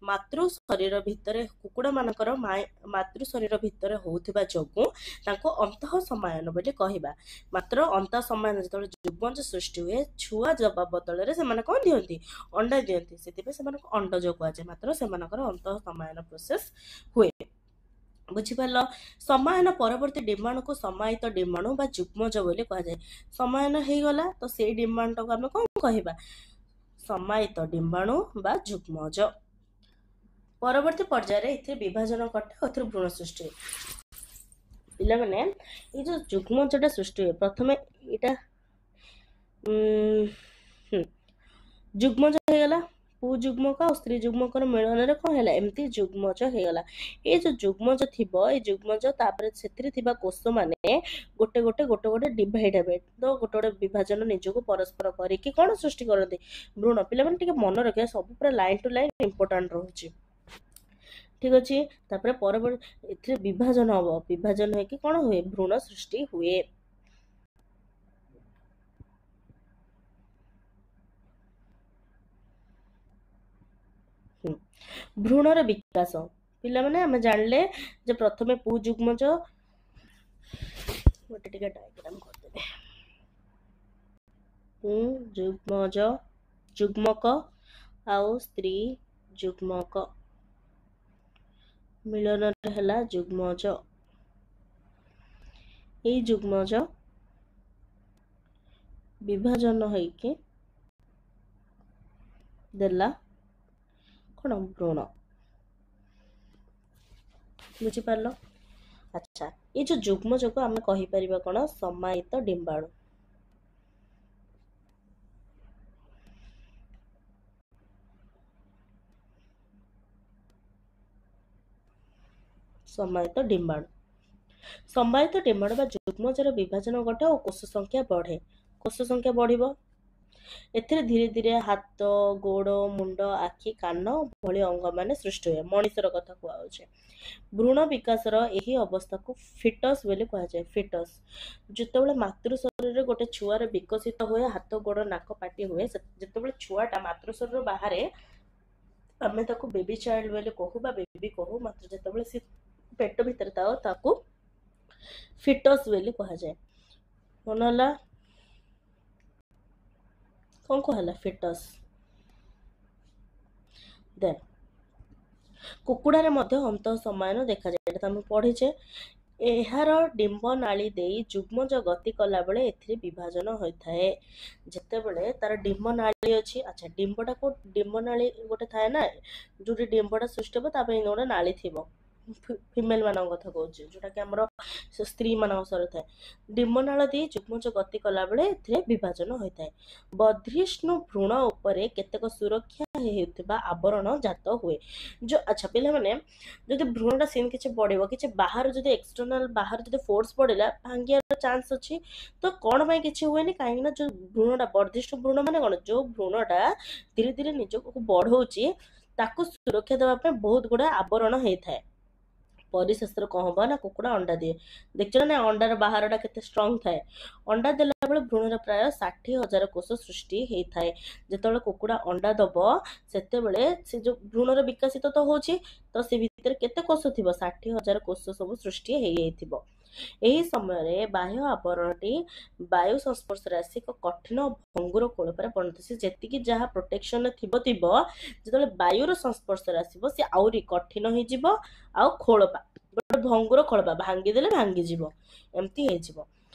S1: ମାତୃ ଶରୀର ଭିତରେ, କୁକୁଡ଼ା ମାନଙ୍କର ମାତୃ ଶରୀର ଭିତରେ ହଉଥିବା ଯୋଗୁଁ ତାଙ୍କୁ ଅନ୍ତଃ ସମାୟନ ବୋଲି କହିବା। ମାତ୍ର ଅନ୍ତଃ ସମାୟନ ଯେତେବେଳେ ଯୁଗ୍ମଜ ସୃଷ୍ଟି ହୁଏ, ଛୁଆ ଦେବା ବଦଳରେ ସେମାନେ କ'ଣ ଦିଅନ୍ତି? ଅଣ୍ଡା ଦିଅନ୍ତି। ସେଥିପାଇଁ ସେମାନଙ୍କୁ ଅଣ୍ଡଜ କୁହାଯାଏ। ମାତ୍ର ସେମାନଙ୍କର ଅନ୍ତଃ ସମାୟନ ପ୍ରୋସେସ ହୁଏ। ବୁଝିପାରିଲ? ସମାୟନ ପରବର୍ତ୍ତୀ ଡିମ୍ବାଣୁକୁ ସମାୟିତ ଡିମ୍ବାଣୁ ବା ଯୁଗ୍ମଜ ବୋଲି କୁହାଯାଏ। ସମାୟନ ହେଇଗଲା ତ ସେଇ ଡିମ୍ବାଣୁଟାକୁ ଆମେ କ'ଣ କହିବା? ସମାୟିତ ଡିମ୍ବାଣୁ ବା ଯୁଗ୍ମଜ। ପରବର୍ତ୍ତୀ ପର୍ଯ୍ୟାୟରେ ଏଥିରେ ବିଭାଜନ ଘଟେ, ଏଥିରୁ ଭ୍ରୂଣ ସୃଷ୍ଟି ହୁଏ। ପିଲାମାନେ, ଏଇ ଯୋଉ ଯୁଗ୍ମଜଟା ସୃଷ୍ଟି ହୁଏ, ପ୍ରଥମେ ଏଇଟା ଯୁଗ୍ମଜ ହେଇଗଲା। ପୁଅ ଯୁଗ୍ମକ ଆଉ ସ୍ତ୍ରୀ ଯୁଗ୍ମକର ମିଳନରେ କ'ଣ ହେଲା? ଏମିତି ଯୁଗ୍ମଜ ହେଇଗଲା। ଏଇ ଯୋଉ ଯୁଗ୍ମଜ ଥିବ, ଏଇ ଯୁଗ୍ମଜ ତାପରେ ସେଥିରେ ଥିବା କୋଷ ମାନେ ଗୋଟେ ଗୋଟେ ଗୋଟେ ଗୋଟେ ଡିଭାଇଡ ହେବେ। ତ ଗୋଟେ ଗୋଟେ ବିଭାଜନ ନିଜକୁ ପରସ୍ପର କରିକି କ'ଣ ସୃଷ୍ଟି କରନ୍ତି? ଭ୍ରୂଣ। ପିଲାମାନେ ଟିକେ ମନେ ରଖିବା, ସବୁ ପୁରା ଲାଇନ ଟୁ ଲାଇନ ଇମ୍ପୋର୍ଟାଣ୍ଟ ରହୁଛି। ଠିକ ଅଛି? ତାପରେ ପରବର୍ତ୍ତୀ ଏଥିରେ ବିଭାଜନ ହବ। ବିଭାଜନ ହେଇକି କ'ଣ ହୁଏ? ଭ୍ରୂଣ ସୃଷ୍ଟି ହୁଏ। ଭ୍ରୂଣର ବିକାଶ। ପିଲାମାନେ, ଆମେ ଜାଣିଲେ ଯେ ପ୍ରଥମେ ପୁ ଯୁଗ୍ମଜ, ଗୋଟେ ଟିକେ ଡାଇଗ୍ରାମ କରିଦେବେ। ପୁ ଯୁଗ୍ମଜ ଯୁଗ୍ମକ ଆଉ ସ୍ତ୍ରୀ ଯୁଗ୍ମକ ମିଳନରେ ହେଲା ଯୁଗ୍ମଜ। ଏଇ ଯୁଗ୍ମଜ ବିଭାଜନ ହେଇକି ଦେଲା କ'ଣ? ଭ୍ରୂଣ। ବୁଝିପାରିଲ? ଆଚ୍ଛା, ଏଇ ଯୋଉ ଯୁଗ୍ମଜକୁ ଆମେ କହିପାରିବା କ'ଣ? ସମାୟିତ ଡିମ୍ବାଣୁ। ସମାୟିତ ଡିମ୍ବାଣୁ। ସମାୟିତ ଡିମ୍ବାଣୁ ବା ଯୁଗ୍ମଜର ବିଭାଜନ ଘଟେ ଓ କୋଷ ସଂଖ୍ୟା ବଢେ। କୋଷ ସଂଖ୍ୟା ବଢିବ। ଏଥିରେ ଧୀରେ ଧୀରେ ହାତ, ଗୋଡ଼, ମୁଣ୍ଡ, ଆଖି, କାନ ଭଳି ଅଙ୍ଗମାନେ ସୃଷ୍ଟି ହୁଏ। ମଣିଷର କଥା କୁହାଯାଉଛି। ଭ୍ରୂଣ ବିକାଶର ଏହି ଅବସ୍ଥାକୁ ଫିଟସ୍ ବୋଲି କୁହାଯାଏ। ଫିଟସ୍, ଯେତେବେଳେ ମାତୃ ଶରୀରରେ ଗୋଟେ ଛୁଆର ବିକଶିତ ହୁଏ, ହାତ, ଗୋଡ଼, ନାକ, ପାଟି ହୁଏ, ଯେତେବେଳେ ଛୁଆଟା ମାତୃ ଶରୀରରୁ ବାହାରେ, ଆମେ ତାକୁ ବେବି ଚାଇଲ୍ଡ ବୋଲି କହୁ ବା ବେବି କହୁ। ମାତ୍ର ଯେତେବେଳେ ସେ ପେଟ ଭିତରେ ଥାଉ, ତାକୁ ଫିଟସ୍ ବୋଲି କୁହାଯାଏ। ମନେ ହେଲା କ'ଣ କୁହାହେଲା? ଫିଟସ୍। ଦେନ୍ କୁକୁଡ଼ାରେ ମଧ୍ୟ ଅନ୍ତଃ ସମାୟନ ଦେଖାଯାଏ, ଏଇଟା ତ ଆମେ ପଢିଛେ। ଏହାର ଡିମ୍ବ ନାଳୀ ଦେଇ ଯୁଗ୍ମଜ ଗତି କଲାବେଳେ ଏଥିରେ ବିଭାଜନ ହୋଇଥାଏ। ଯେତେବେଳେ ତାର ଡିମ୍ବ ନାଳୀ ଅଛି, ଆଚ୍ଛା, ଡିମ୍ବଟାକୁ ଡିମ୍ବ ନାଳୀ ଗୋଟେ ଥାଏ ନା, ଯୋଉଠି ଡିମ୍ବଟା ସୃଷ୍ଟି ହବ ତା ପାଇଁ ଗୋଟେ ନାଳୀ ଥିବ। ଫିମେଲ ମାନଙ୍କ କଥା କହୁଛି, ଯୋଉଟା କି ଆମର ସ୍ତ୍ରୀ ମାନଙ୍କ ଶରୀର ଥାଏ। ଡିମ୍ବନାଳ ଦେଇ ଯୁଗ୍ମଜ ଗତି କଲାବେଳେ ଏଥିରେ ବିଭାଜନ ହୋଇଥାଏ। ବର୍ଦ୍ଧିଷ୍ଣୁ ଭ୍ରୂଣ ଉପରେ କେତେକ ସୁରକ୍ଷା ହେଉଥିବା ଆବରଣ ଜାତ ହୁଏ। ଯୋଉ ଆଚ୍ଛା ପିଲାମାନେ, ଯଦି ଭ୍ରୂଣଟା ସେମିତି କିଛି ପଡିବ, କିଛି ବାହାରୁ ଯଦି ଏକ୍ସଟର୍ନାଲ ବାହାରୁ ଯଦି ଫୋର୍ସ ପଡିଲା, ଭାଙ୍ଗିବାର ଚାନ୍ସ ଅଛି। ତ କ'ଣ ପାଇଁ କିଛି ହୁଏନି? କାହିଁକି ନା ଯୋଉ ଭ୍ରୂଣଟା, ବର୍ଦ୍ଧିଷ୍ଣୁ ଭ୍ରୂଣ ମାନେ କ'ଣ? ଯୋଉ ଭ୍ରୂଣଟା ଧୀରେ ଧୀରେ ନିଜକୁ ବଢଉଛି, ତାକୁ ସୁରକ୍ଷା ଦେବା ପାଇଁ ବହୁତ ଗୁଡା ଆବରଣ ହେଇଥାଏ। ପରିଶେଷରେ କ'ଣ ହବ ନା କୁକୁଡ଼ା ଅଣ୍ଡା ଦିଏ। ଦେଖିଛ ନା ଅଣ୍ଡାର ବାହାରଟା କେତେ ଷ୍ଟ୍ରଙ୍ଗ ଥାଏ? ଅଣ୍ଡା ଦେଲା ବେଳେ ଭ୍ରୂଣରେ ପ୍ରାୟ 60,000 କୋଷ ସୃଷ୍ଟି ହେଇଥାଏ। ଯେତେବେଳେ କୁକୁଡ଼ା ଅଣ୍ଡା ଦବ, ସେତେବେଳେ ସେ ଯୋଉ ଭ୍ରୂଣର ବିକଶିତ ତ ହଉଛି, ତ ସେ ଭିତରେ କେତେ କୋଷ ଥିବ? 60,000 କୋଷ ସବୁ ସୃଷ୍ଟି ହେଇଯାଇଥିବ। ଏହି ସମୟରେ ବାହ୍ୟ ଆବରଣଟି ବାୟୁ ସଂସ୍ପର୍ଶରେ ଆସି ଏକ କଠିନ ଭଙ୍ଗୁର ଖୋଳପାରେ ପରିଣତ। ସେ ଯେତିକି ଯାହା ପ୍ରୋଟେକ୍ସନ ଥିବ ଥିବ, ଯେତେବେଳେ ବାୟୁର ସଂସ୍ପର୍ଶରେ ଆସିବ, ସେ ଆହୁରି କଠିନ ହେଇଯିବ ଆଉ ଖୋଳପା ଗୋଟେ ଭଙ୍ଗୁର ଖୋଳପା, ଭାଙ୍ଗିଦେଲେ ଭାଙ୍ଗିଯିବ, ଏମିତି ହେଇଯିବ।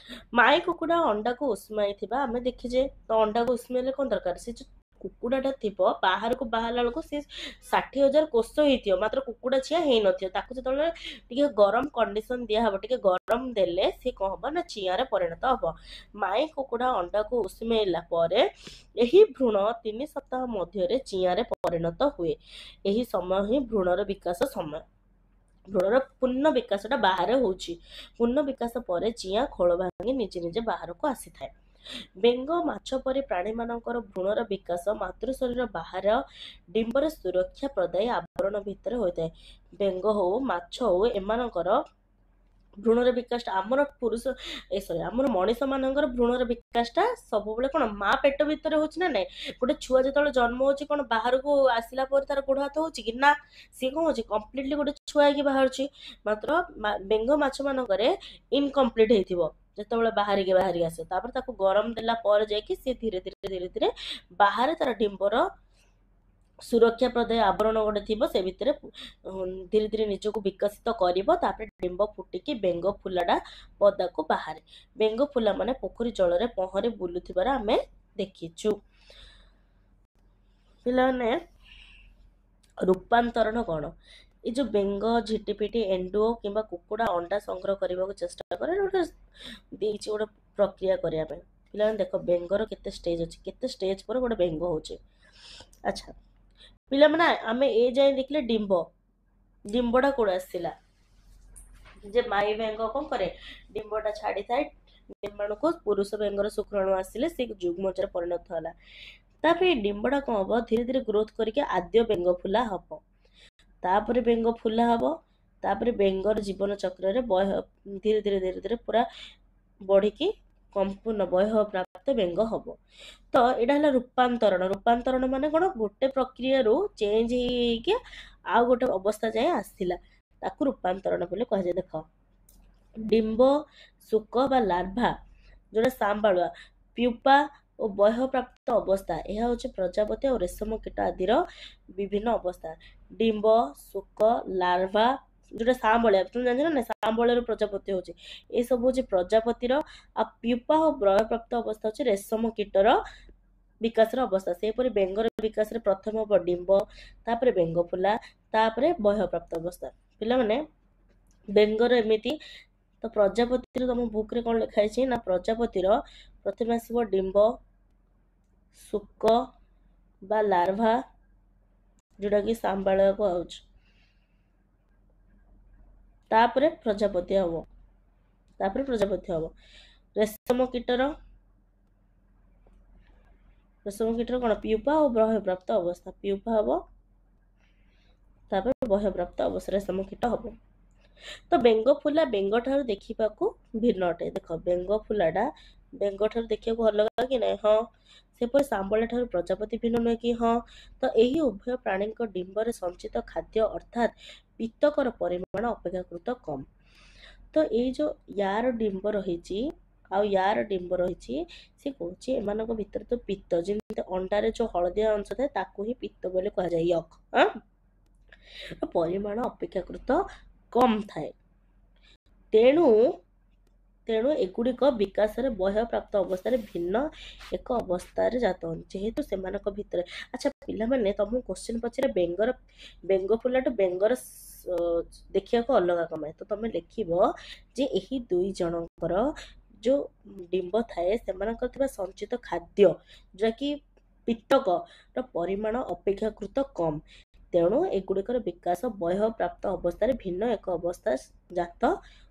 S1: ମାଇ କୁକୁଡ଼ା ଅଣ୍ଡାକୁ ଉଷ୍ମାଇଥିବା ଆମେ ଦେଖିଛେ। ତ ଅଣ୍ଡାକୁ ଉଷ୍ମେଇଲେ କ'ଣ ଦରକାର? ସେ ଯୋଉ କୁକୁଡ଼ାଟା ଥିବ, ବାହାରକୁ ବାହାରିଲା ବେଳକୁ ସେ 60,000 କୋଷ ହେଇଥିବ, ମାତ୍ର କୁକୁଡ଼ା ଚିଆଁ ହେଇନଥିବ। ତାକୁ ଯେତେବେଳେ ଟିକେ ଗରମ କଣ୍ଡିସନ ଦିଆହବ, ଟିକେ ଗରମ ଦେଲେ ସେ କ'ଣ ହବ ନା ଚିଆଁରେ ପରିଣତ ହବ। ମାଇ କୁକୁଡ଼ା ଅଣ୍ଡାକୁ ଉଷୁମେଇଲା ପରେ ଏହି ଭ୍ରୂଣ 3 ସପ୍ତାହ ମଧ୍ୟରେ ଚିଆଁରେ ପରିଣତ ହୁଏ। ଏହି ସମୟ ହିଁ ଭ୍ରୂଣର ବିକାଶ ସମୟ। ଭ୍ରୂଣର ପୂର୍ଣ୍ଣ ବିକାଶଟା ବାହାରେ ହଉଛି। ପୂର୍ଣ୍ଣ ବିକାଶ ପରେ ଚିଆଁ ଖୋଳ ଭାଙ୍ଗି ନିଜେ ନିଜେ ବାହାରକୁ ଆସିଥାଏ। ବେଙ୍ଗ, ମାଛ ପରି ପ୍ରାଣୀମାନଙ୍କର ଭ୍ରୂଣର ବିକାଶ ମାତୃ ଶରୀର ବାହାର ଡିମ୍ବର ସୁରକ୍ଷା ପ୍ରଦାୟୀ ଆବରଣ ଭିତରେ ହୋଇଥାଏ। ବେଙ୍ଗ ହଉ, ମାଛ ହଉ, ଏମାନଙ୍କର ଭ୍ରୂଣର ବିକାଶଟା, ଆମର ପୁରୁଷ, ଏ ସରି, ଆମର ମଣିଷ ମାନଙ୍କର ଭ୍ରୂଣର ବିକାଶଟା ସବୁବେଳେ କ'ଣ ମା ପେଟ ଭିତରେ ହଉଛି ନା ନାଇଁ? ଗୋଟେ ଛୁଆ ଯେତେବେଳେ ଜନ୍ମ ହଉଛି, କ'ଣ ବାହାରକୁ ଆସିଲା ପରେ ତାର ଗୋଡ ହାତ ହଉଛି କି ନା? ସିଏ କ'ଣ ହଉଛି, କମ୍ପ୍ଲିଟଲି ଗୋଟେ ଛୁଆ ହେଇକି ବାହାରୁଛି। ମାତ୍ର ବେଙ୍ଗ ମାଛ ମାନଙ୍କରେ ଇନକମ୍ପ୍ଲିଟ ହେଇଥିବ ଯେତେବେଳେ ବାହାରିକି ବାହାରିକି ଆସେ। ତାପରେ ତାକୁ ଗରମ ଦେଲା ପରେ ଯାଇକି ସିଏ ଧୀରେ ଧୀରେ ଧୀରେ ଧୀରେ ବାହାରେ, ତାର ଡିମ୍ବର ସୁରକ୍ଷା ପ୍ରଦାୟୀ ଆବରଣ ଗୋଟେ ଥିବ, ସେ ଭିତରେ ଧୀରେ ଧୀରେ ନିଜକୁ ବିକଶିତ କରିବ। ତାପରେ ଡିମ୍ବ ଫୁଟିକି ବେଙ୍ଗ ଫୁଲାଟା ପଦାକୁ ବାହାରେ। ବେଙ୍ଗ ଫୁଲା ମାନେ ପୋଖରୀ ଜଳରେ ପହଁରି ବୁଲୁଥିବାର ଆମେ ଦେଖିଛୁ। ପିଲାମାନେ, ରୂପାନ୍ତରଣ କ'ଣ? ଏ ଯୋଉ ବେଙ୍ଗ, ଝିଟିପିଟି, ଏଣ୍ଡୁଅ କିମ୍ବା କୁକୁଡ଼ା ଅଣ୍ଡା ସଂଗ୍ରହ କରିବାକୁ ଚେଷ୍ଟା କରେ, ଗୋଟେ ଦେଇଛି ଗୋଟେ ପ୍ରକ୍ରିୟା କରିବା ପାଇଁ। ପିଲାମାନେ ଦେଖ, ବେଙ୍ଗର କେତେ ଷ୍ଟେଜ ଅଛି, କେତେ ଷ୍ଟେଜ ପରେ ଗୋଟେ ବେଙ୍ଗ ହଉଛି। ଆଚ୍ଛା ପିଲାମାନେ, ଆମେ ଏ ଯାଏଁ ଦେଖିଲେ ଡିମ୍ବ। ଡିମ୍ବଟା କୋଉଠୁ ଆସିଥିଲା ଯେ ମାଇ ବେଙ୍ଗ କଣ କରେ? ଡିମ୍ବଟା ଛାଡିଥାଏ। ଡିମ୍ବାଣୁକୁ ପୁରୁଷ ବେଙ୍ଗର ଶୁକ୍ରାଣୁ ଆସିଲେ ସେ ଯୁଗ୍ମଜରେ ପରିଣତ ହେଲା। ତାପରେ ଏ ଡିମ୍ବଟା କଣ ହବ? ଧୀରେ ଧୀରେ ଗ୍ରୋଥ କରିକି ଆଦ୍ୟ ବେଙ୍ଗ ଫୁଲା ହବ, ତାପରେ ବେଙ୍ଗ ଫୁଲା ହବ। ତାପରେ ବେଙ୍ଗର ଜୀବନ ଚକ୍ରରେ ବୟ ଧୀରେ ଧୀରେ ଧୀରେ ଧୀରେ ପୁରା ବଢିକି ସମ୍ପୂର୍ଣ୍ଣ ବୟ ପ୍ରାପ୍ତ ବେଙ୍ଗ ହବ। ତ ଏଇଟା ହେଲା ରୂପାନ୍ତରଣ। ରୂପାନ୍ତରଣ ମାନେ କଣ? ଗୋଟେ ପ୍ରକ୍ରିୟାରୁ ଚେଞ୍ଜ ହେଇକି ଆଉ ଗୋଟେ ଅବସ୍ଥା ଯାଏ ଆସିଥିଲା, ତାକୁ ରୂପାନ୍ତରଣ ବୋଲି କୁହାଯାଏ। ଦେଖ, ଡିମ୍ବ, ଶୁକ ବା ଲାର୍ଭା ଯୋଉଟା ସାଁବାଳୁଆ, ପ୍ୟୁପା ଓ ବୟଃପ୍ରାପ୍ତ ଅବସ୍ଥା, ଏହା ହଉଛି ପ୍ରଜାପତି ଆଉ ରେଶମ କୀଟ ଆଦିର ବିଭିନ୍ନ ଅବସ୍ଥା। ଡିମ୍ବ, ଶୁକ, ଲାର୍ଭା ଯୋଉଟା ସାଁବଳିଆ, ତୁମେ ଜାଣିଛ ନା? ସାଁବଳିଆରୁ ପ୍ରଜାପତି ହଉଛି। ଏସବୁ ହଉଛି ପ୍ରଜାପତିର। ଆଉ ପ୍ୟୁପା ଓ ବୟଃପ୍ରାପ୍ତ ଅବସ୍ଥା ହଉଛି ରେଶମ କୀଟର ବିକାଶର ଅବସ୍ଥା। ସେହିପରି ବେଙ୍ଗର ବିକାଶରେ ପ୍ରଥମ ହବ ଡିମ୍ବ, ତାପରେ ବେଙ୍ଗ ଫୁଲା, ତାପରେ ବୟଃପ୍ରାପ୍ତ ଅବସ୍ଥା। ପିଲାମାନେ, ବେଙ୍ଗର ଏମିତି ତ ପ୍ରଜାପତିର ତମ ବୁକରେ କଣ ଲେଖା ହେଇଛି ନା, ପ୍ରଜାପତିର ପ୍ରଥମେ ଆସିବ ଡିମ୍ବ, ଶୁକ ବା ଲାର୍ଭା, ଯୋଉଟା କି ସାମ୍ବାଳୁଆ କୁହାହଉଛି, ତାପରେ ପ୍ରଜାପତି ହବ, ତାପରେ ପ୍ରଜାପତି ହବ। ରେଶମ କୀଟର, ରେଶମ କୀଟର କଣ? ପ୍ୟୁପା ଓ ବୟଃପ୍ରାପ୍ତ ଅବସ୍ଥା। ପ୍ୟୁପା ହବ, ତାପରେ ବୟଃପ୍ରାପ୍ତ ଅବସ୍ଥା ରେଶମ କୀଟ ହବ। ତ ବେଙ୍ଗ ଫୁଲା ବେଙ୍ଗ ଠାରୁ ଦେଖିବାକୁ ଭିନ୍ନ ଅଟେ। ଦେଖ, ବେଙ୍ଗ ଫୁଲାଟା ବେଙ୍ଗ ଠାରୁ ଦେଖିବାକୁ ଅଲଗା କି ନାଇଁ? ହଁ। ସେପରି ଶାମ୍ବଳ ଠାରୁ ପ୍ରଜାପତି ଭିନ୍ନ ନୁହେଁ କି? ହଁ। ତ ଏହି ଉଭୟ ପ୍ରାଣୀଙ୍କ ଡିମ୍ବରେ ସଞ୍ଚିତ ଖାଦ୍ୟ ଅର୍ଥାତ୍ ପିତ୍ତକର ପରିମାଣ ଅପେକ୍ଷାକୃତ କମ୍। ତ ଏଇ ଯୋଉ ୟାର ଡିମ୍ବ ରହିଛି ଆଉ ୟାର ଡିମ୍ବ ରହିଛି, ସେ କହୁଛି ଏମାନଙ୍କ ଭିତରେ ତ ପିତ୍ତ, ଯେମିତି ଅଣ୍ଡାରେ ଯୋଉ ହଳଦିଆ ଅଂଶ ଥାଏ ତାକୁ ହିଁ ପିତ୍ତ ବୋଲି କୁହାଯାଏ, ୟକ୍ ପରିମାଣ ଅପେକ୍ଷାକୃତ କମ୍ ଥାଏ। ତେଣୁ ତେଣୁ ଏଗୁଡ଼ିକ ବିକାଶରେ ବୟଃପ୍ରାପ୍ତ ଅବସ୍ଥାରେ ଭିନ୍ନ ଏକ ଅବସ୍ଥାରେ ଜାତ ହୁଅନ୍ତି, ଯେହେତୁ ସେମାନଙ୍କ ଭିତରେ। ଆଚ୍ଛା ପିଲାମାନେ, ତମକୁ କ୍ୱେଶ୍ଚିନ୍ ପଚାରେ, ବେଙ୍ଗର, ବେଙ୍ଗ ଫୁଲାଠୁ ବେଙ୍ଗର ଦେଖିବାକୁ ଅଲଗା କମାଏ, ତ ତମେ ଲେଖିବ ଯେ ଏହି ଦୁଇ ଜଣଙ୍କର ଯୋଉ ଡିମ୍ବ ଥାଏ, ସେମାନଙ୍କର ଥିବା ସଞ୍ଚିତ ଖାଦ୍ୟ ଯୋଉଟାକି ପିତ୍ତକର ପରିମାଣ ଅପେକ୍ଷାକୃତ କମ୍, ତେଣୁ ଏଗୁଡ଼ିକର ବିକାଶ ବୟଃପ୍ରାପ୍ତ ଅବସ୍ଥାରେ ଭିନ୍ନ ଏକ ଅବସ୍ଥା ଜାତ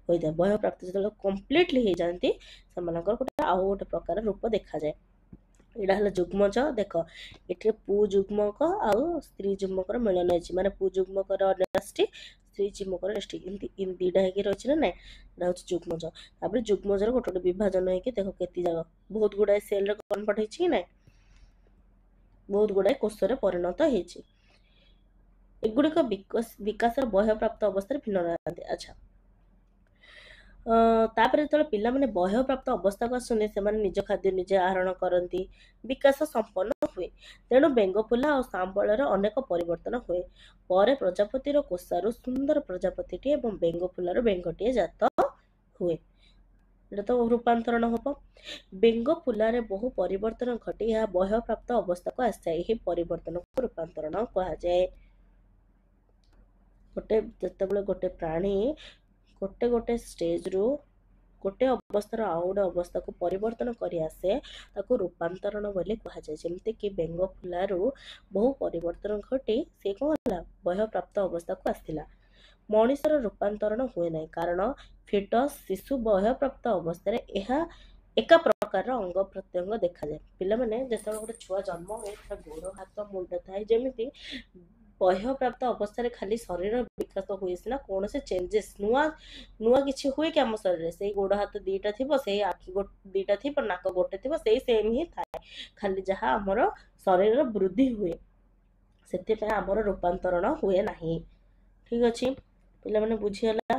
S1: ହୋଇଥାଏ। ବୟଃପ୍ରାପ୍ତ ଯେତେବେଳେ କମ୍ପ୍ଲିଟଲି ହେଇଯାଆନ୍ତି, ସେମାନଙ୍କର ଗୋଟେ ଆଉ ଗୋଟେ ପ୍ରକାର ରୂପ ଦେଖାଯାଏ। ଏଇଟା ହେଲା ଯୁଗ୍ମଜ। ଦେଖ, ଏଠି ପୁ ଯୁଗ୍ମକ ଆଉ ସ୍ତ୍ରୀ ଯୁଗ୍ମକର ମିଳନ ହେଇଛି, ମାନେ ପୁ ଯୁଗ୍ମକର ନ୍ୟଷ୍ଟି, ସ୍ତ୍ରୀ ଯୁଗ୍ମକର ନ୍ୟଷ୍ଟି, ଏମିତି ଦିଟା ହେଇକି ରହିଛି ନା ନାଇଁ? ଏଇଟା ହଉଛି ଯୁଗ୍ମଜ। ତାପରେ ଯୁଗ୍ମଜର ଗୋଟେ ଗୋଟେ ବିଭାଜନ ହେଇକି ଦେଖ କେତେ ଜାଗା, ବହୁତ ଗୁଡାଏ ସେଲରେ କନଭର୍ଟ ହେଇଛି କି ନାଇଁ? ବହୁତ ଗୁଡାଏ କୋଷରେ ପରିଣତ ହେଇଛି। ଏଗୁଡ଼ିକ ବିକାଶର ବୟଃପ୍ରାପ୍ତ ଅବସ୍ଥାରେ ଭିନ୍ନ ନାହାନ୍ତି। ଆଚ୍ଛା, ତାପରେ ଯେତେବେଳେ ପିଲାମାନେ ବୟଃପ୍ରାପ୍ତ ଅବସ୍ଥାକୁ ଆସନ୍ତି, ସେମାନେ ନିଜ ଖାଦ୍ୟ ନିଜେ ଆହରଣ କରନ୍ତି, ବିକାଶ ସମ୍ପନ୍ନ ହୁଏ। ତେଣୁ ବେଙ୍ଗଫୁଲା ଆଉ ସାମ୍ବଳର ଅନେକ ପରିବର୍ତ୍ତନ ହୁଏ। ପରେ ପ୍ରଜାପତିର କୋଷାରୁ ସୁନ୍ଦର ପ୍ରଜାପତିଟିଏ ଏବଂ ବେଙ୍ଗଫୁଲାରୁ ବେଙ୍ଗଟିଏ ଜାତ ହୁଏ। ଏଇଟା ତ ରୂପାନ୍ତରଣ ହବ। ବେଙ୍ଗ ଫୁଲାରେ ବହୁ ପରିବର୍ତ୍ତନ ଘଟି ଏହା ବୟଃପ୍ରାପ୍ତ ଅବସ୍ଥାକୁ ଆସିଥାଏ। ଏହି ପରିବର୍ତ୍ତନକୁ ରୂପାନ୍ତରଣ କୁହାଯାଏ। ଗୋଟେ ଯେତେବେଳେ ଗୋଟେ ପ୍ରାଣୀ ଗୋଟେ ଗୋଟେ ଷ୍ଟେଜରୁ, ଗୋଟେ ଅବସ୍ଥାର ଆଉ ଗୋଟେ ଅବସ୍ଥାକୁ ପରିବର୍ତ୍ତନ କରି ଆସେ, ତାକୁ ରୂପାନ୍ତରଣ ବୋଲି କୁହାଯାଏ। ଯେମିତିକି ବେଙ୍ଗ ଫୁଲାରୁ ବହୁ ପରିବର୍ତ୍ତନ ଘଟି ସେ କଣ ହେଲା? ବୟଃପ୍ରାପ୍ତ ଅବସ୍ଥାକୁ ଆସିଲା। ମଣିଷର ରୂପାନ୍ତରଣ ହୁଏ ନାହିଁ, କାରଣ ଫିଟସ୍ ଶିଶୁ ବୟଃପ୍ରାପ୍ତ ଅବସ୍ଥାରେ ଏହା ଏକା ପ୍ରକାରର ଅଙ୍ଗ ପ୍ରତ୍ୟଙ୍ଗ ଦେଖାଯାଏ। ପିଲାମାନେ, ଯେତେବେଳେ ଗୋଟେ ଛୁଆ ଜନ୍ମ ହୁଏ, ତାର ଗୋଡ଼, ହାତ, ମୁଣ୍ଡ ଥାଏ। ଯେମିତି ବୟଃପ୍ରାପ୍ତ ଅବସ୍ଥାରେ ଖାଲି ଶରୀର ବିକାଶ ହୁଏ ସିନା, କୌଣସି ଚେଞ୍ଜେସ୍ ନୂଆ ନୂଆ କିଛି ହୁଏ କି ଆମ ଶରୀରରେ? ସେଇ ଗୋଡ଼ ହାତ 2ଟା ଥିବ, ସେଇ ଆଖି 2ଟା ଥିବ, ନାକ ଗୋଟେ ଥିବ, ସେଇ ସେମ୍ ହିଁ ଥାଏ। ଖାଲି ଯାହା ଆମର ଶରୀରର ବୃଦ୍ଧି ହୁଏ, ସେଥିପାଇଁ ଆମର ରୂପାନ୍ତରଣ ହୁଏ ନାହିଁ। ଠିକ ଅଛି ପିଲାମାନେ, ବୁଝିଗଲା?